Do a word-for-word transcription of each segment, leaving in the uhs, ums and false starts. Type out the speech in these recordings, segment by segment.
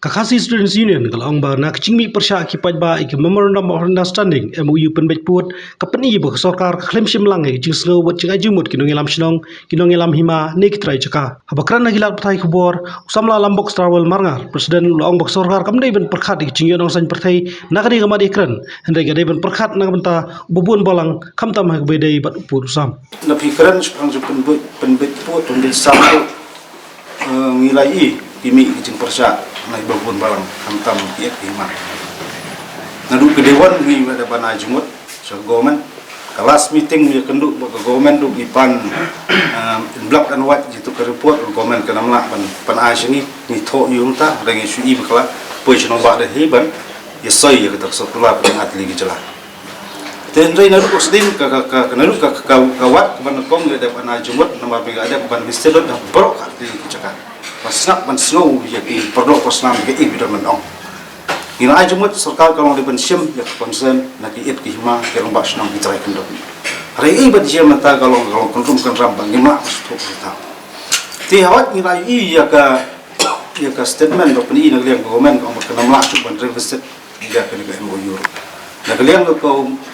Ka Khasi Students Union ka la ong ba na ka jingmih pyrshah ki paidbah ïa ki Memorandum of Understanding, M O U, pynbeit pud, ka pyni ba ka sorkar ka khlem shim lang ïa ka jingsngew bad jingai jingmut ki nongïalam shnong, ki nongïalam hima ne ki trai jaka. Haba kren ha ki lad pathai khubor, u samla Lambok Starwell Marngar, President, u la ong ba ka sorkar kam dei ban pyrkhat ïa ka jingïoh nongsaiñ pyrthei na kane ka mat ïakren, hynrei ka dei ban pyrkhat na ka bynta u babun balang, khamtam ha kaba ïadei bad u pud u sam. Na phi kren shaphang jong pynbeit, pynbeit pud, pynbeit sam pud, eh, ngi la ïohi ki mih ki jingpyrshah na ki babun balang, khamtam ki ïit ki hima. Naduh ka day one ngi la dep ban ai jingmut sha ka government. Ka last meeting ngi ïakynduh bad ka government, duh ngi pan, eh, in black and white, jitu ka report ka government kan ym lah ban, ban ai sha ngi, ngi thoh ïa u mynta, hynrei ngi shu ïohi bakla, poi sha nongbah Delhi ban ïasoi ïa kata ka circular ka jong ka Atli ka jylla. Te hynrei naduh ka sdien ka, ka, ka, ka, naduh ka, ka, ka wad kaba nyngkong ngi la dep ban ai jingmut, namar ba ngi la dep ban visit da baroh katto katne ki jaka. Ban sngap, ban sngew ïa ki pyrthei pyrshah ïa ki, i bidang ban ong. Ngi la ai jingmut, sorkar ka long dei ban shim ïa ka concern na ki ïit ki hima, ki rangbah shnong, ki trai khyndew. Hynrei i bad jia mynta ka long, ka long kynrum kynram ba ngim lah ban shu thoh shu thaw. Te hawat ngi la ïohi ïa ka, ïa ka statement ba pyni na ka liang ka government ka ong ba kan ym lah shuh ban revisit ïa kane ka M O U ruh. Na ka liang ka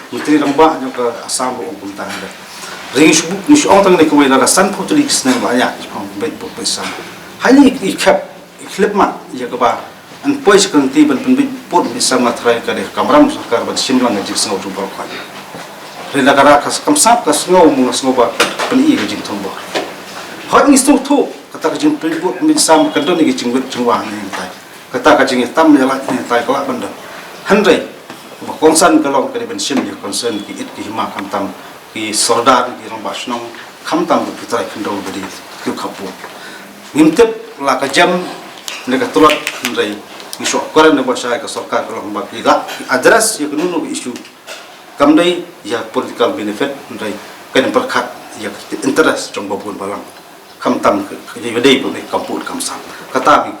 Myntri Rangbah jong ka Assam ruh ong kumta. Hynrei ngi shu, ngi shu ong tang ne kawei, lada sanphew tylli ki snem ba ïa, ngi shu ong beit pud beit sam. Hangne i khep, i khlip mat ïa kaba yn poi sha ka lynti ban pynbeit pud beit sam, nga tharai ka dei ka kamram sorkar ban shim lang ka jingsngew jong baroh. Hynrei lada ka, ka kam sap ka sngew, mo nga sngew ba pyni ka jingthombor. Hooid ngi sngewthuh kata ka jingpynbeit pud beit sam kan don ïa ka jingwit jingwa ne hangtai. Kata ka jingïatam ïalait ne hangtai ka lah ban don. Hynrei kaba kongsan ka long ka dei ban shim ïa ka concern ki ïit ki hima, khamtam ki sordar, ki rangbah shnong, khamtam ki trai khyndew ba dei ki khappud. Ngim tip la ka jem ne ka tlot, hynrei ngi shu kren ne ba shai ka sorkar ka long ba ki lah address ïa kano kano ka issue. Kam dei ïa political benefit, hynrei kan pyrkhat ïa ka interest jong babun balang. Khamtam ka, ka, ka dei ba ne kam pud kam sap. Kata ngi